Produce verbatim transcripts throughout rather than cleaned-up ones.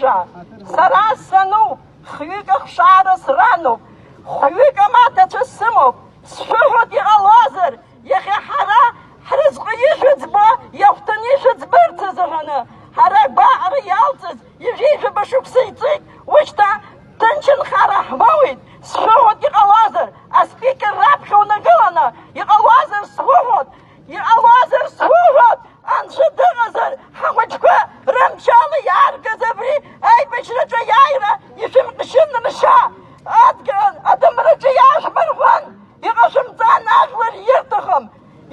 Сара сануп, хҩык ахшара срануп, хәҩык амаҭацәа сымоуп, сшәыҳәоит, иҟалозар, иахьа ҳара ҳразҟы ишәыӡбо, иахәҭаны ишәыӡбырц азыҳәаны, ҳара агәаҟра иалҵыз ҩажәи жәаба шықәса иҵит, ушьҭа ҭынчынхара ҳмоуит, сшәыҳәоит, иҟалозар, аспикер раԥхьа унагыланы, иҟалозар сшәыҳәоит, иҟалозар сшәыҳәоит, Анцәа дыҟазар, ҳахәыҷқәа рымчала иааргаз абри аибашьраҿы аиааира ишәымҟьшьын ршьа, адгьыл адамраҿы иаашәмырӷәӷәан, иҟашәымҵан ажәлар ирҭахым,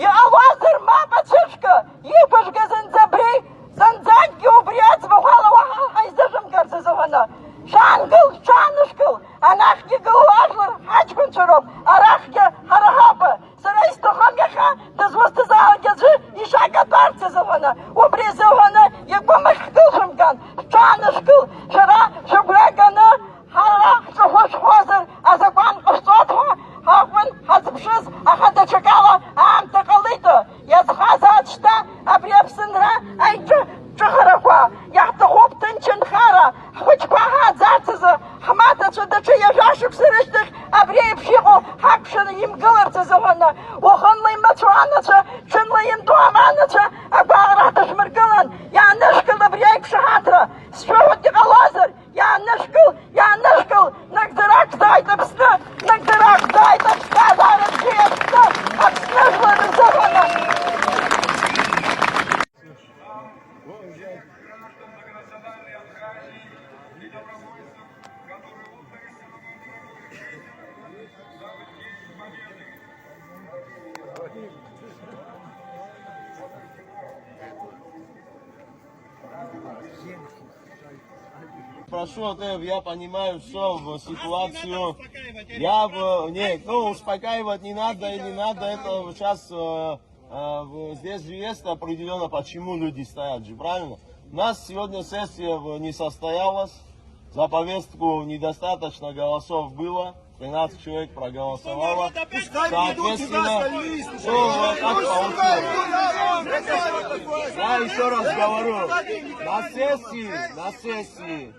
иҟалозар мап ацәышәкы, иқәыжәгаз зынӡа абри, зынӡакгьы убри аӡбахә ала уаҳа ҳаизышәымгарц азыҳәаны. Шәаангыл, шәаанышәкыл, анахьгьы гылоу ажәлар ҳаҷкәынцәа роуп, арахьгьы ҳара ҳауп. Сара исҭахым иахьа дызусҭазаалак аӡәы ишьа каҭәарц азыҳәаны, убри азыҳәаны игәы мыхькылшәымган, шәаанышәкыл, шәара шәыгәра ганы, ҳара ҳҿахәы шәхозар, азакәан ҟашәҵоит ҳәа ҳакәын ҳазыԥшыз, аха даҽакала аамҭа ҟалеит, иазхазааит шьҭа абри Аԥсынра аиҿы-, ҿыхарақәа, иаҳҭахуп ҭынч нхара, ҳхәыҷқәа ҳааӡарц азы, ҳмаҭацәа даҽа ҩажәа шықәса рышьҭахь абри еиԥш иҟоу ҳакәшаны имгыларц азыҳәаны, уахынла имацәоу анацәа, ҽынла ианду аманацәа агәаҟра ҳҭашәмыргылан, иаанышәкыл абри аиқәшаҳаҭра, сшәыҳәоит, иҟалозар, иаанышәкыл, иаанышәкыл, нагӡара ақәзааит Аԥсны, нагӡара ақәзааит аԥсҭазаара бзиа Аԥсны, Аԥсны жәлар рзыҳәаны. Прошу, вот, э, я понимаю, что в ситуацию, я в, нет, ну, успокаивать не надо, и не надо это сейчас, э, э, в- здесь же есть определенно, почему люди стоят же, правильно? У нас сегодня сессия в- не состоялась, за повестку недостаточно голосов было, тринадцать человек проголосовало. Соответственно, ну, вот так получилось. Я еще раз говорю, на сессии, на сессии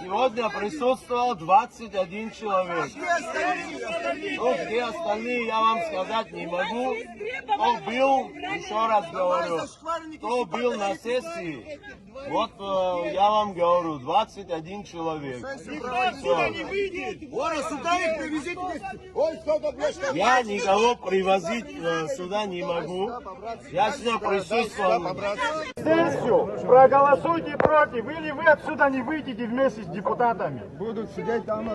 сегодня присутствовал двадцать один человек. Ну, где остальные, я вам сказать не могу. Кто был, еще раз говорю, кто был на сессии, вот, э, я вам говорю, двадцать один человек. Всё. Ора, сюда их привезите. Ой, кто-то, блядь, там Я никого привозить, э, сюда не могу. Я сюда присутствовал. Сессию проголосуйте против, или вы отсюда не выйдете вместе с депутатами. Будут сидеть там.